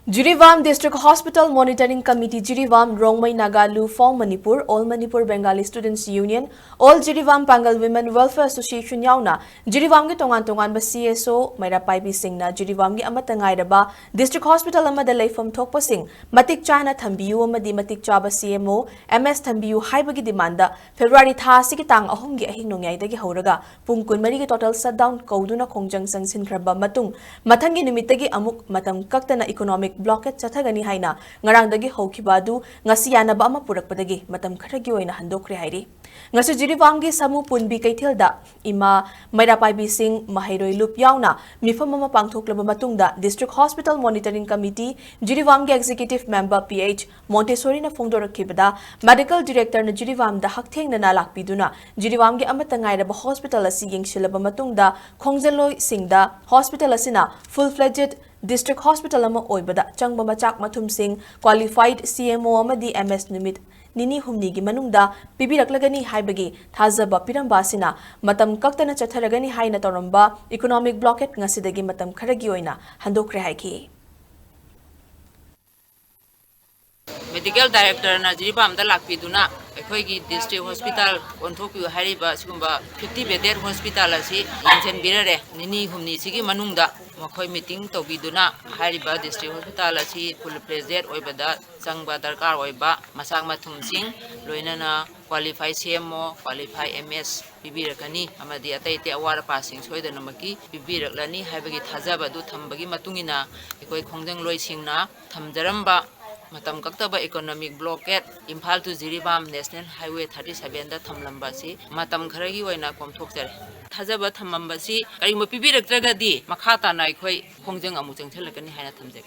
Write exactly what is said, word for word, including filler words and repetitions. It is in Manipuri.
Jiribam District Hospital Monitoring Committee, Jiribam, Rongmei Naga ꯂꯨ ꯐꯣꯡ Manipur, All Manipur Bengali Students Union, All Jiribam Pangal Women Welfare Association ꯌꯥꯎꯅ ꯖꯤꯔꯤꯕꯥꯝꯒꯤ ꯇꯣꯉꯥꯟ ꯇꯣꯉꯥꯟꯕ C S O, ꯃꯩꯔꯥ ꯄꯥꯏꯕꯤꯁꯤꯡꯅ ꯖꯤꯔꯤꯕꯥꯝꯒꯤ ꯑꯃꯠꯇ ꯉꯥꯏꯔꯕ district hospital ꯑꯃꯗ ꯂꯩꯐꯝ ꯊꯣꯛꯄꯁꯤꯡ ꯃꯇꯤꯛ ꯆꯥꯅ ꯊꯝꯕꯤꯌꯨ ꯑꯃꯗꯤ ꯃꯇꯤꯛ ꯆꯥꯕ C M O, M S ꯊꯝꯕꯤꯌꯨ ꯍꯥꯏꯕꯒꯤ demand ꯗ February ꯊꯥ ꯑꯁꯤꯒꯤ ꯇꯥꯡ ꯑꯍꯨꯝꯒꯤ ꯑꯍꯤꯡ ꯅꯣꯡꯌꯥꯏꯗꯒꯤ ꯍꯧꯔꯒ ꯄꯨꯡ ꯀꯨꯟꯃꯔꯤꯒꯤ total shutdown ꯀꯧꯗꯨꯅ ꯈꯣꯡꯖꯪ ꯆꯪꯁꯤꯟꯈ꯭ꯔꯕ ꯃꯇꯨꯡ, ꯃꯊꯪꯒꯤ ꯅꯨꯃꯤꯠꯇꯒꯤ ꯑꯃꯨꯛ ꯃꯇꯝ ꯀꯛꯇꯅ economic blockade ꯆꯠꯊꯒꯅꯤ ꯍꯥꯏꯅ ꯉꯔꯥꯡꯗꯒꯤ ꯍꯧꯈꯤꯕ ꯑꯗꯨ ꯉꯁꯤ ꯌꯥꯅꯕ ꯑꯃ ꯄꯨꯔꯛꯄꯗꯒꯤ ꯃꯇꯝ ꯈꯔꯒꯤ ꯑꯣꯏꯅ ꯍꯟꯗꯣꯛꯈ꯭ꯔꯦ ꯍꯥꯏꯔꯤ꯫ ꯉꯁꯤ ꯖꯤꯔꯤꯕꯥꯝꯒꯤ ꯁꯥꯃꯨ ꯄꯨꯟꯕꯤ ꯀꯩꯊꯦꯜꯗ ꯏꯃꯥ ꯃꯩꯔꯥ ꯄꯥꯏꯕꯤꯁꯤꯡ, ꯃꯍꯩꯔꯣꯏ ꯂꯨꯞ ꯌꯥꯎꯅ ꯃꯤꯐꯝ ꯑꯃ ꯄꯥꯡꯊꯣꯛꯂꯕ ꯃꯇꯨꯡꯗ District Hospital Monitoring Committee, ꯖꯤꯔꯤꯕꯥꯝꯒꯤ Executive Member P H ꯃꯣꯟꯇꯦꯁꯣꯔꯤꯅ ꯐꯣꯡꯗꯣꯔꯛꯈꯤꯕꯗ, Medical Director ꯅ ꯖꯤꯔꯤꯕꯥꯝꯗ ꯍꯛꯊꯦꯡꯅꯅ ꯂꯥꯛꯄꯤꯗꯨꯅ ꯖꯤꯔꯤꯕꯥꯝꯒꯤ ꯑꯃꯠꯇ ꯉꯥꯏꯔꯕ hospital ꯑꯁꯤ ꯌꯦꯡꯁꯤꯜꯂꯕ ꯃꯇꯨꯡꯗ, ꯈꯣꯡꯖꯜꯂꯣꯏꯁꯤꯡꯗ hospital ꯑꯁꯤꯅ full fledged district hospital ꯑꯃ ꯑꯣꯏꯕꯗ ꯆꯪꯕ ꯃꯆꯥꯛ ꯃꯊꯨꯝꯁꯤꯡ qualified C M O ꯑꯃꯗꯤ M S ꯅꯨꯃꯤꯠ ꯅꯤꯅꯤ ꯍꯨꯝꯅꯤꯒꯤ ꯃꯅꯨꯡꯗ ꯄꯤꯕꯤꯔꯛꯂꯒꯅꯤ ꯍꯥꯏꯕꯒꯤ ꯊꯥꯖꯕ ꯄꯤꯔꯝꯕ ꯑꯁꯤꯅ ꯃꯇꯝ ꯀꯛꯇꯅ ꯆꯠꯊꯔꯒꯅꯤ ꯍꯥꯏꯅ ꯇꯧꯔꯝꯕ economic blockade ꯉꯁꯤꯗꯒꯤ ꯃꯇꯝ ꯈꯔꯒꯤ ꯑꯣꯏꯅ ꯍꯟꯗꯣꯛꯈ꯭ꯔꯦ ꯍꯥꯏꯈꯤ꯫ Medical Director ꯅ ꯖꯤꯔꯤꯕꯥꯝꯗ ꯂꯥꯛꯄꯤꯗꯨꯅ ꯑꯩꯈꯣꯏꯒꯤ district hospital ꯑꯣꯟꯊꯣꯛꯄꯤꯌꯨ ꯍꯥꯏꯔꯤꯕ ꯁꯤꯒꯨꯝꯕ fifty bedded hospital ꯑꯁꯤ ꯌꯦꯡꯁꯤꯟꯕꯤꯔꯔꯦ꯫ ꯅꯤꯅꯤ ꯍꯨꯝꯅꯤꯁꯤꯒꯤ ꯃꯅꯨꯡꯗ ꯃꯈꯣꯏ meeting ꯇꯧꯕꯤꯗꯨꯅ ꯍꯥꯏꯔꯤꯕ district hospital ꯑꯁꯤ full fledged ꯑꯣꯏꯕꯗ ꯆꯪꯕ ꯗꯔꯀꯥꯔ ꯑꯣꯏꯕ ꯃꯆꯥꯛ ꯃꯊꯨꯝꯁꯤꯡ, ꯂꯣꯏꯅꯅ qualified C M O, qualified M S ꯄꯤꯕꯤꯔꯛꯀꯅꯤ ꯑꯃꯗꯤ ꯑꯇꯩ ꯑꯇꯩ ꯑꯋꯥꯠ ꯑꯄꯥꯁꯤꯡ ꯁꯣꯏꯗꯅꯃꯛꯀꯤ ꯄꯤꯕꯤꯔꯛꯂꯅꯤ ꯍꯥꯏꯕꯒꯤ ꯊꯥꯖꯕ ꯑꯗꯨ ꯊꯝꯕꯒꯤ ꯃꯇꯨꯡ ꯏꯟꯅ, ꯑꯩꯈꯣꯏ ꯈꯣꯡꯖꯪꯂꯣꯏꯁꯤꯡꯅ ꯊꯝꯖꯔꯝꯕ ꯃꯇꯝ ꯀꯛꯇꯕ economic blockade, Imphal to Jiribam National Highway thirty seven ꯗ ꯊꯝꯂꯝꯕ ꯑꯁꯤ ꯃꯇꯝ ꯈꯔꯒꯤ ꯑꯣꯏꯅ ꯀꯣꯝꯊꯣꯛꯆꯔꯦ꯫ ꯊꯥꯖꯕ ꯊꯝꯃꯝꯕꯁꯤ ꯀꯔꯤꯒꯨꯝꯕ ꯄꯤꯕꯤꯔꯛꯇ꯭ꯔꯒꯗꯤ, ꯃꯈꯥ ꯇꯥꯅ ꯑꯩꯈꯣꯏ ꯈꯣꯡꯖꯪ ꯑꯃꯨꯛ ꯆꯪꯁꯤꯜꯂꯛꯀꯅꯤ ꯍꯥꯏꯅ ꯊꯝꯖꯒꯦ꯫